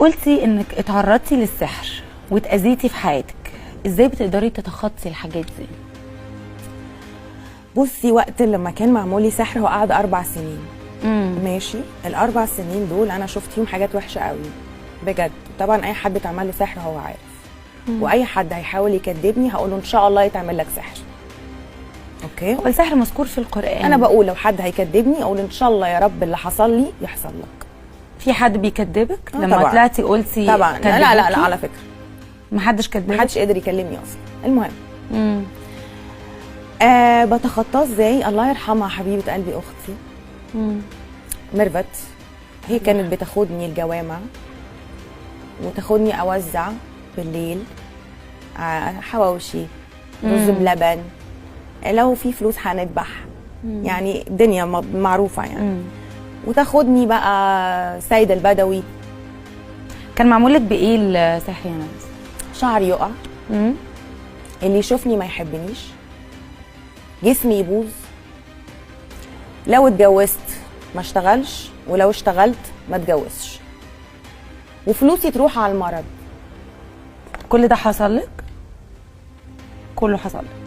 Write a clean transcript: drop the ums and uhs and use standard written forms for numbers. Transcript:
قلتي انك اتعرضتي للسحر واتأذيتي في حياتك، ازاي بتقدري تتخطي الحاجات دي؟ بصي، وقت لما كان معمول لي سحر هو قعد 4 سنين. ماشي، ال4 سنين دول انا شفت فيهم حاجات وحشة قوي بجد. طبعا اي حد اتعمل له سحر هو عارف، واي حد هيحاول يكذبني هقول له ان شاء الله يتعمل لك سحر. okay، هو السحر مذكور في القرآن. انا بقول لو حد هيكذبني اقول ان شاء الله يا رب اللي حصل لي يحصل لك. في حد بيكذبك؟ لما طبعاً. طلعتي قلتي طبعا لا لا لا, لا على فكرة محدش كذبك، محدش قدر يكلمني اصلا. المهم بتخطاه ازاي؟ الله يرحمها حبيبه قلبي اختي ميرفت، هي كانت بتاخدني الجوامع وتاخدني اوزع بالليل حواوشي، رز بلبن، لو في فلوس هنذبح، يعني الدنيا معروفة يعني. وتاخدني بقى سيد البدوي. كان معمول لك بايه السحر يا ناس؟ شعري يقع، اللي يشوفني ما يحبنيش، جسمي يبوظ، لو اتجوزت ما اشتغلش، ولو اشتغلت ما اتجوزش، وفلوسي تروح على المرض. كل ده حصل لك؟ كله حصل لك.